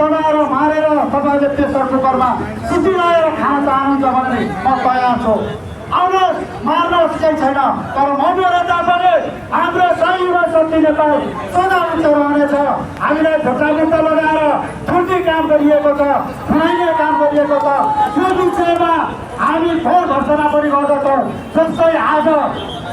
दबाएर मारेर तपाईँले प्रेसर कुकरमा सिटी लगाएर खान चाहनुहुन्छ भने म तयार छु। आउनुहोस्, मार्नुहोस्, केही छैन। तर मर्नु तापनि हाम्रो सही युवा शक्ति नेपाल सदा उच्च रहनेछ। हामीलाई ढोकामुक्ता लगाएर ठुल्टी काम गरिएको छ, खुनाइने काम गरिएको छ। यो विषयमा हामी फोहोर घोषणा पनि गर्दछौँ। जस्तै आज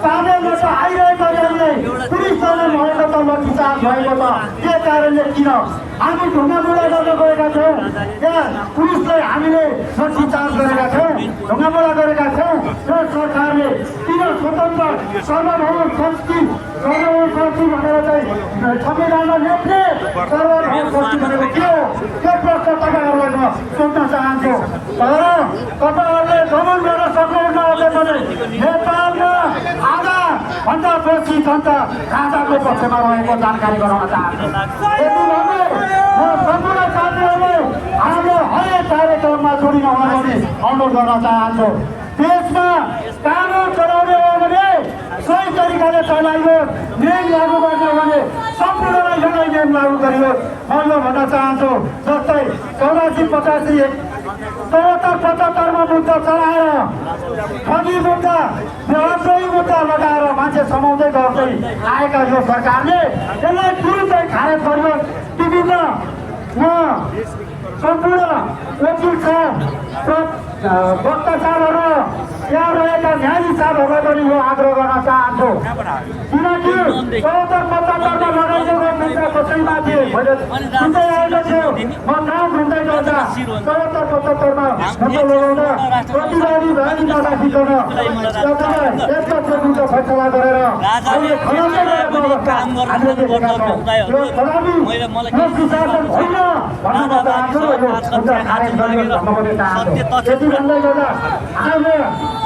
सामेलबाट आइरहेको हामीले पुलिसले भएको त लठीचार्ज भएको छ। के कारणले किन हामी ढुङ्गामुढा गर्न गएका थियौँ, त्यहाँ पुलिसले हामीले लठीचार्ज गरेका थियौँ, ढुङ्गामुढा गरेका थियौँ। यो सरकारले किन स्वतन्त्र सार्वभौम संस्कृति भनेर चाहिँ संविधानमा लेख्ने सार्वभौम संस्कृति भनेको के हो, त्यो प्रश्न तपाईँहरूलाई म सोध्न चाहन्छु। तर तपाईँहरूले दमन गर्न सक्नुहुन्न अझै पनि। नेपालमा आधा भन्दा बेसी जनता गाँजाको पक्षमा रहेको जानकारी गराउन चाहन्छु। यति भन्दै म सम्पूर्ण साथीहरूलाई हाम्रो हरेक कार्यक्रममा जोडिन हुन पनि अनुरोध गर्न चाहन्छु। देशमा कानुन चलाउने हो भने सही तरिकाले चलाइयोस्, नियम लागू गर्ने हो भने सम्पूर्णलाई एउटै नियम लागू गरियोस्। म यो भन्न चाहन्छु, जस्तै 84-85 74-75मा मुद्दा चलाएर ठगी मुद्दा व्यवसायी मुद्दा लगाएर मान्छे समाउँदै गर्दै आएका यो सरकारले यसलाई तुरुन्तै खारेज गरियोस्। विभिन्न सम्पूर्ण वकिल भ्रष्टाचारहरू यहाँ रहेका न्यायाधीश साहबहरूलाई पनि यो आग्रह गर्न चाहन्छु। किनकि 74-75मा लगाइएको मुद्दा कसैमाथि मैले सुन्दै आएको छु। म गाउँ घुम्दै गर्दा 74-75मा मुद्दा लगाउन प्रतिवादी भएन नराखिकन तपाईँलाई एकपक्ष मुद्दा फैसला गरेर अहिले खनाल्दै गएको अवस्था हामीले देखेका छौँ। यो खराबी शासन होइन भन्न म चाहन्छु। यो मुद्दा खारेज गरियोस् भन्न पनि चाहन्छु। यति भन्दै गर्दा आज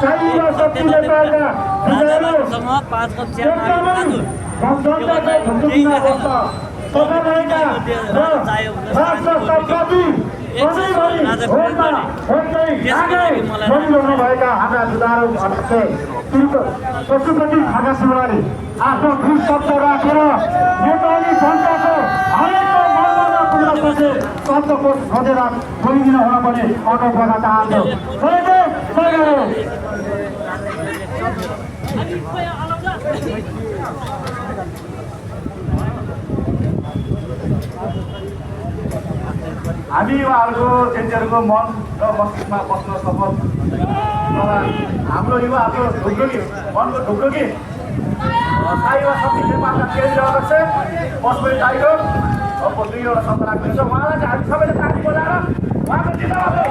सही युवा शक्ति नेपालका विद्यार्थीहरू जनताको भुक्तभोगीमा बस्छ तपाईँहरूका र राष्ट्रप्रति सधैँभरि भोटमा भोटमै आगै बनिरहनु भएका हाम्रा जुधारू अध्यक्ष पशुपति खड्का शिवराली आफ्नो ठुलो शब्द राखेर नेपाली जनताको हरेकको मनमा पुग्न सक्ने शब्दको खोजेर बोलिदिन हुन पनि अनुरोध गर्न चाहन्छु। हामी युवाहरूको जेन्जीहरूको मन र मस्तिष्कमा बस्न सफल हाम्रो युवाहरूको ढुकढुकी मनको ढुकढुकी युवा शक्ति नेपालका केन्द्रीय अध्यक्ष बसबै टाइगर अब 2वटा शब्द राख्नुहुन्छ। उहाँलाई चाहिँ हामी सबैले ताली बजाएर उहाँको जिन्दाबाद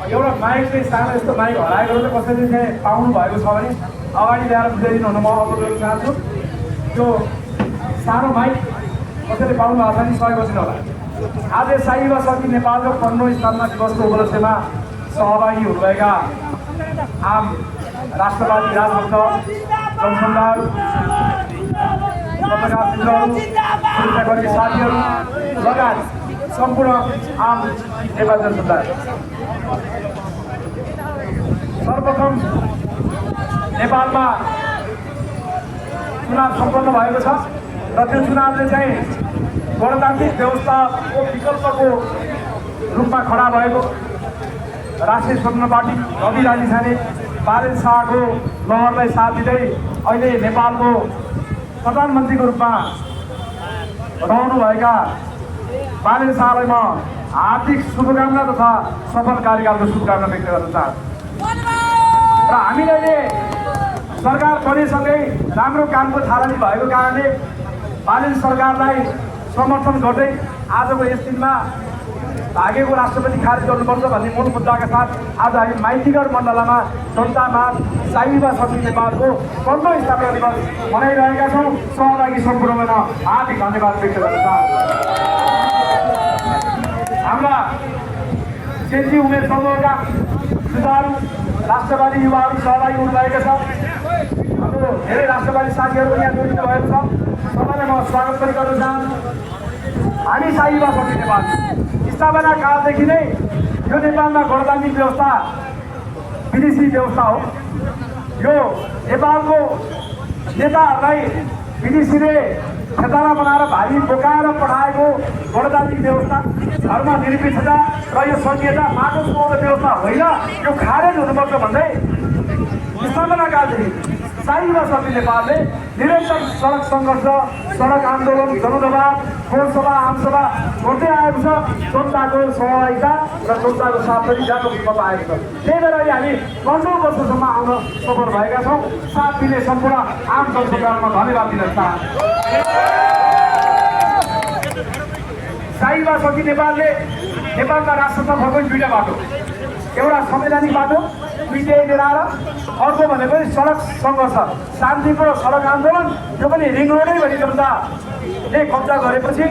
एउटा माइक चाहिँ सानो यस्तो माइक हराएको चाहिँ कसैले चाहिँ पाउनु भएको छ भने अगाडि ल्याएर बुझाइदिनु हुन म अनुरोध गर्न चाहन्छु। त्यो सानो माइक कसैले पाउनु भएको छ भने सहयोग गर्नु होला। आज साई युवा शक्ति नेपालको 15औं स्थापना दिवसको उपलक्ष्यमा सहभागी हुनुभएका आम राष्ट्रवादी राजभक्त जनसमुदाय पत्रकार मित्रहरू सुरक्षाकर्मी साथीहरू लगायत सम्पूर्ण आम नेपाली जनसमुदाय, सर्वप्रथम नेपालमा चुनाव सम्पन्न भएको छ र त्यो चुनावले चाहिँ गणतान्त्रिक व्यवस्थाको विकल्पको रूपमा खडा भएको राष्ट्रिय स्वतन्त्र पार्टी रवि लामिछाने बालेन शाहको लहरलाई साथ दिँदै अहिले नेपालको प्रधानमन्त्रीको रूपमा रहनुभएका बालेन शाहलाई म हार्दिक शुभकामना तथा सफल कार्यकालको शुभकामना व्यक्त गर्न चाहन्छु। र हामीले सरकार बनेसँगै राम्रो कामको थालनी भएको कारणले बालेन सरकारलाई समर्थन गर्दै आजको यस दिनमा भागेको राष्ट्रपति खारेज गर्नुपर्छ भन्ने मूल मुद्दाका साथ आज हामी माइतीगढ मण्डलमा जनतामा साई युवा शक्ति नेपालको 15औं स्थापना दिवस मनाइरहेका छौँ। सहभागी सम्पूर्णमा हार्दिक धन्यवाद व्यक्त गर्न चाहन्छु। हाम्रा जेन्जी उमेर समूहका जुधारू राष्ट्रवादी युवाहरू सहभागी हुनुभएको छ। हाम्रो धेरै राष्ट्रवादी साथीहरू यहाँ जोडिनु भएको छ। सबैलाई म स्वागत पनि गर्न चाहन्छु। हामी शाही शक्ति नेपाल स्थापना कालदेखि नै यो नेपालमा गणतान्त्रिक व्यवस्था विदेशी व्यवस्था हो। यो नेपालको नेताहरूलाई विदेशीले खेताला बनाएर भारी बोकाएर पठाएको गणतान्त्रिक व्यवस्था, धर्मनिरपेक्षता र यो संघीयता माटो सुहाउने व्यवस्था होइन, यो खारेज हुनुपर्छ भन्दै स्थापना कालदेखि शाही शक्ति नेपालले निरन्तर सडक सङ्घर्ष, सडक आन्दोलन, जनदबाव, गोलसभा, आमसभा गर्दै आएको छ। जनताको सहभागिता र जनताको साथ पनि व्यापक रूपमा पाएको छ। त्यही भएर अहिले हामी 15 वर्षसम्म आउन सफल भएका छौँ। साथ दिने सम्पूर्ण आम जनसरकारमा धन्यवाद दिन चाहन्छु। शाही शक्ति नेपालले नेपालका राष्ट्रसभा फर्काउने दुईटा बाटो, एउटा संवैधानिक बाटो पिटिआई लिएर आएर, अर्को भनेको सडक सङ्घर्ष, शान्तिपूर्ण सडक आन्दोलन। यो पनि रिङ रोडै भनी जनताले कब्जा गरेपछि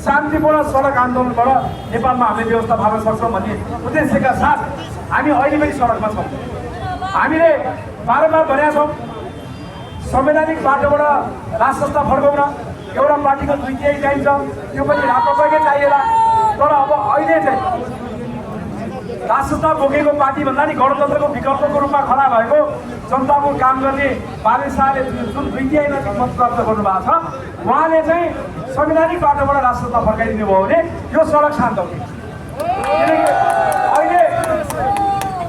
शान्तिपूर्ण सडक आन्दोलनबाट नेपालमा हामीले व्यवस्था पार्न सक्छौँ भन्ने उद्देश्यका साथ हामी अहिले पनि सडकमा छौँ। हामीले बारम्बार भनेका छौँ संवैधानिक बाटोबाट राष्ट्रसत्ता फर्काउन एउटा पार्टीको 2/3 चाहिन्छ, त्यो पनि राप्रपाकै चाहिएला। तर अब अहिले चाहिँ राष्ट्रसत्ता बोकेको पार्टी भन्दा नि गणतन्त्रको विकल्पको रूपमा खडा भएको जनताको काम गर्ने बाले शाहले जुन 2/3 मत प्राप्त गर्नुभएको छ, उहाँले चाहिँ संवैधानिक बाटोबाट राष्ट्रसत्ता फर्काइदिनु भयो भने यो सडक शान्त हुने। किनकि अहिले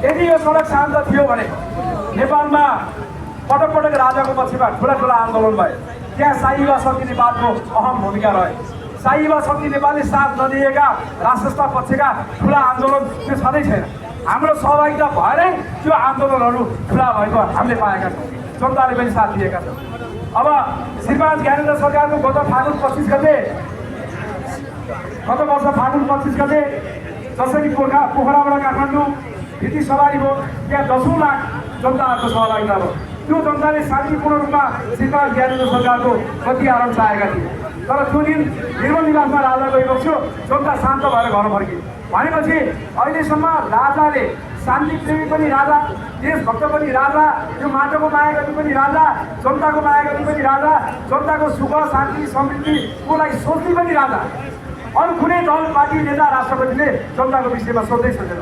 यदि यो सडक शान्त थियो भने नेपालमा पटक पटक राजाको पक्षमा ठुला ठुला आन्दोलन भए, त्यहाँ शाही शक्ति नेपालको अहम भूमिका रहे। शाही शक्ति नेपालले साथ नदिएका राष्ट्रसत्ता पक्षका ठुला आन्दोलन त्यो छँदै छैन। हाम्रो सहभागिता भएरै त्यो आन्दोलनहरू ठुला भएको हामीले पाएका छौँ, जनताले पनि साथ दिएका छौँ। अब श्रीमान ज्ञानेन्द्र सरकारको गत वर्ष फागुन 25 गते जसरी पोखराबाट काठमाडौँ यति सवारी भयो, त्यहाँ 10 लाख जनताहरूको सहभागिता भयो। त्यो जनताले शान्तिपूर्ण रूपमा श्रीमान ज्ञानेन्द्र सरकारको गति आराम चाहेका थिए। तर त्यो दिन निर्मल निवासमा राजा गइबक्स्यो, जनता शान्त भएर घर फर्कियो। भनेपछि अहिलेसम्म राजाले शान्तिप्रेमी पनि राजा, देशभक्त पनि राजा, यो माटोको माया गर्ने पनि राजा, जनताको माया गर्ने पनि राजा, जनताको सुख शान्ति समृद्धिको लागि सोच्ने पनि राजा। अरू कुनै दल पार्टी नेता राष्ट्रपतिले जनताको विषयमा सोच्दै सोचेन।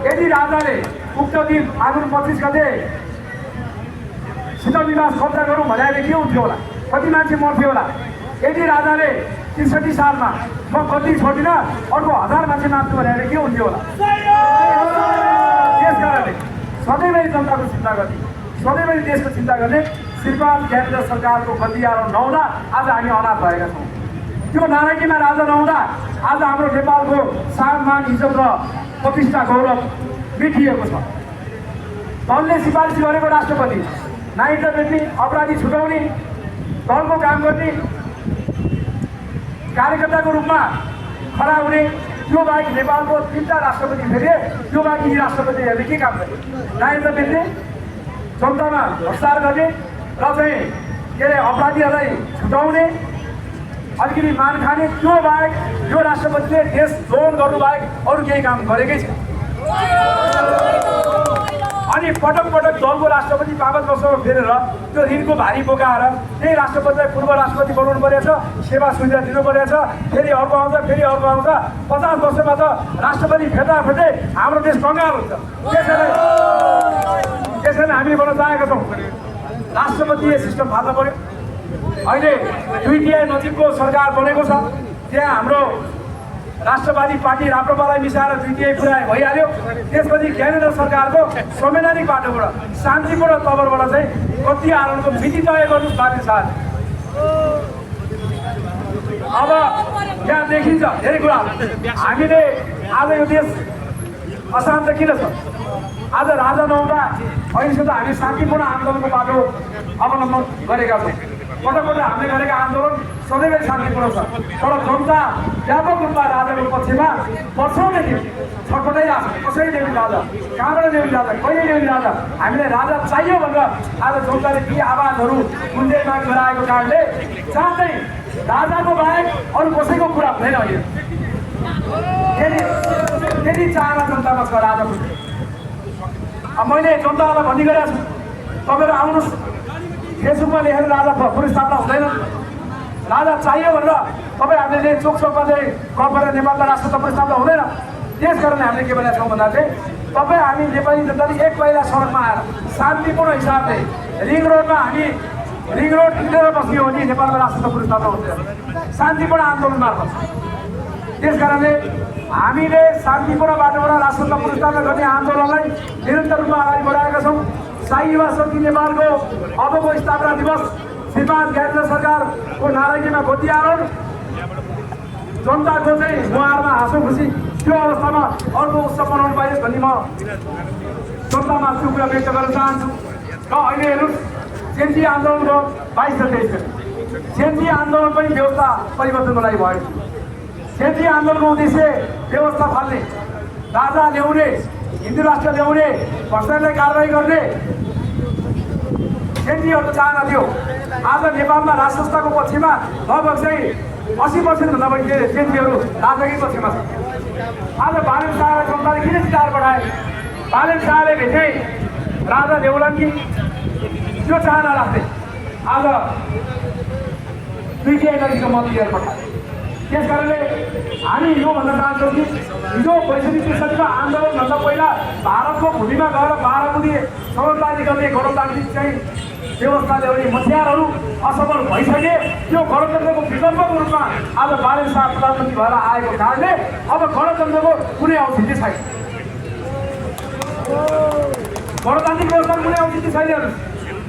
यदि राजाले उक्त दिन फागुन 25 गते शीतल निवास कब्जा गरौँ भने के हुन्थ्यो होला, कति मान्छे मर्थ्यो होला। यदि राजाले 63 सालमा म गद्दी छोडिनँ अर्को 1000 मान्छे मार्छु भने के हुन्थ्यो होला। त्यस कारणले सधैँभरि जनताको चिन्ता गर्ने, सधैँभरि देशको चिन्ता गर्ने श्रीमान ज्ञानेन्द्र सरकारको गद्दी आरोप नहुँदा आज हामी अनाथ भएका छौँ। त्यो नारायणीमा राजा नहुँदा आज हाम्रो नेपालको सम्मान, इज्जत र प्रतिष्ठा, गौरव मिटिएको छ। दलले सिफारिस गरेको राष्ट्रपति नागरिकता वृद्धि, अपराधी छुटाउने, दलको काम गर्ने, कार्यकर्ताको रूपमा खडा हुने, त्यो बाहेक नेपालको 3टा राष्ट्रपति फेरि, त्यो बाहेक यी राष्ट्रपतिहरूले के काम गर्ने? नागरिकता वृद्धि, जनतामा भ्रष्टाचार गर्ने र चाहिँ के अरे अपराधीहरूलाई छुटाउने, अलिकति मान खाने, त्यो बाहेक यो राष्ट्रपतिले देश जोन गर्नु बाहेक अरू केही काम गरेकै छैन। अनि पटक पटक दलको राष्ट्रपति 5 वर्षमा फेरेर त्यो ऋणको भारी बोकाएर त्यही राष्ट्रपतिलाई पूर्व राष्ट्रपति बनाउनु परेछ, सेवा सुविधा दिनु परेछ, फेरि अर्को आउँछ, फेरि अर्को आउँछ। 50 वर्षमा त राष्ट्रपति फेर्दा फेर्दै हाम्रो देश कङ्गाल हुन्छ। त्यसैले हामीले भन्न चाहेका छौँ राष्ट्रपतीय सिस्टम फाल्नु पर्यो। अहिले 2/3 नजिकको सरकार बनेको छ, त्यहाँ हाम्रो राष्ट्रवादी पार्टी राप्रपालाई मिसाएर 2/3 पुरा भइहाल्यो। त्यसपछि ज्ञानेन्द्र सरकारको संवैधानिक बाटोबाट शान्तिपूर्ण तवरबाट चाहिँ गद्दी आरोपको मिति तय गर्नुहोस् बाले शाह। अब यहाँ देखिन्छ धेरै कुरा। हामीले आज यो देश अशान्त किन छ? आज राजा नहुँदा अहिलेसम्म हामी शान्तिपूर्ण आन्दोलनको बाटो अवलम्बन गरेका छौँ। पटक पटक हामीले गरेका आन्दोलन सधैँ शान्तिपूर्ण छ। तर जनता व्यापक रूपमा राजाको पक्षमा वर्षौँदेखि छटपटाइरहेको छ। कसरी ल्याउने राजा, कहाँबाट ल्याउने राजा, कहिले ल्याउने राजा, हामीलाई राजा चाहियो भनेर आज जनताले ती आवाजहरू गुन्दै माग गराएको कारणले चाँदै राजाको बाहेक अरू कसैको कुरा हुँदैन। अहिले त्यति चाहना जनतामा छ राजाको। अब मैले जनतालाई भन्ने गरेको छु, तपाईँहरू आउनुहोस्, फेसबुकमा लेखेर राजा पुरस्कार हुँदैन। राजा चाहियो भनेर तपाईँ हामीले चोक चोकमा चाहिँ कल गरेर नेपालमा राष्ट्रपति पुरस्कार हुँदैन। त्यस कारण हामीले के भनेका छौँ भन्दा चाहिँ तपाईँ हामी नेपाली जनताले एक पाइला सडकमा आएर शान्तिपूर्ण हिसाबले रिङ रोडमा हामी रिङ रोड किनेर बस्ने हो भने नेपालमा राष्ट्रपति पुरस्कार हुँदैन, शान्तिपूर्ण आन्दोलन मार्फत। त्यस कारणले हामीले शान्तिपूर्ण बाटोबाट राष्ट्रपति पुरस्कार गर्ने आन्दोलनलाई निरन्तर रूपमा अगाडि बढाएका छौँ। शाही युवा शक्ति नेपालको अबको स्थापना दिवस श्रीमान केन्द्र सरकारको नारायणीमा गोती आरोप जनताको चाहिँ उहाँहरूमा हाँसो खुसी त्यो अवस्थामा अर्को उत्सव मनाउनु पाइयोस् भन्ने म जनतामा त्यो कुरा व्यक्त गर्न चाहन्छु। र अहिले हेर्नुहोस् जेएनजी आन्दोलनको 22 र 23 जेएनजी आन्दोलन पनि व्यवस्था परिवर्तनको लागि भयो। जेएनजी आन्दोलनको उद्देश्य व्यवस्था फाल्ने, राजा ल्याउने, हिन्दू राष्ट्र ल्याउने, भ्रष्टाचारलाई कारवाही गर्ने जेएनजीहरूको चाहना थियो। आज नेपालमा राष्ट्र संस्थाको पक्षमा लगभग चाहिँ 80% भन्दा बढी जेएनजीहरू राजनैतिक पक्षमा छ। आज बालेन शाहलाई जनताले किन जिताएर पठाए? बालेन शाहले भेटे राजा देउलान् कि त्यो चाहना राख्थे आज दुईटै एनर्जीको मत लिएर पठाए। त्यस कारणले हामी यो भन्न चाहन्छौँ कि हिजो 65 आन्दोलनभन्दा पहिला भारतको भूमिमा गएर 12 बुँदे समाजवादी गर्ने गणतान्त्रिक चाहिँ व्यवस्था ल्याउने हतियारहरू असफल भइसके। त्यो गणतन्त्रको विकल्पको रूपमा आज बालेन शाह प्रधानमन्त्री भएर आएको कारणले अब गणतन्त्रको कुनै औचित्य छैन, गणतान्त्रिक व्यवस्थाको कुनै औचित्य छैन।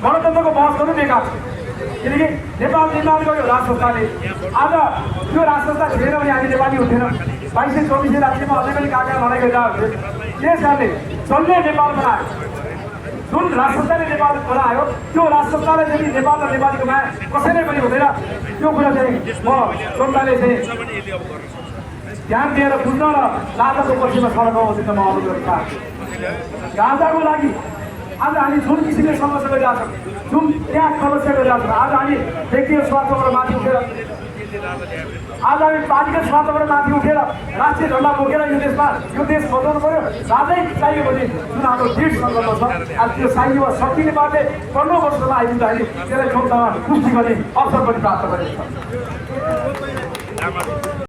गणतन्त्रको बहस गर्नु बेकार छ, किनकि नेपाल निर्माण गर्यो राष्ट्र संस्थाले। आज त्यो राष्ट्र संस्था थिएन भने हामी नेपाली हुन्थेन। 22-24 राज्यमा अझै पनि काका लडाइँ गरिरहेको थियो। त्यस कारणले जसले नेपाल बनायो, जुन राष्ट्र संस्थाले नेपाल बनायो, त्यो राष्ट्र संस्थालाई चाहिँ नेपाल र नेपालीको माया कसैले पनि हुँदैन। त्यो कुरा चाहिँ म जनताले चाहिँ ध्यान दिएर बुझ्न र राजाको पक्षमा सडक आउँदैन म अनुरोध गर्न चाहन्छु। राजाको लागि आज हामी जुन किसिमले सङ्घर्ष गरिरहेका छौँ, जुन त्याग समस्या गरिरहेका छौँ, आज हामी व्यक्तिगत स्वार्थबाट माथि उठेर, आज हामी पार्टीगत स्वार्थबाट माथि उठेर राष्ट्रिय झन्डा बोकेर यो देश बचाउनु पर्यो। राजै चाहियो भने जुन हाम्रो दृढ सङ्कल्प छ, आज त्यो शाही युवा शक्ति नेपालले 15 वर्षमा आइपुग्दाखेरि त्यसलाई जनतामा पुष्टि गर्ने अवसर पनि प्राप्त गरेको छ।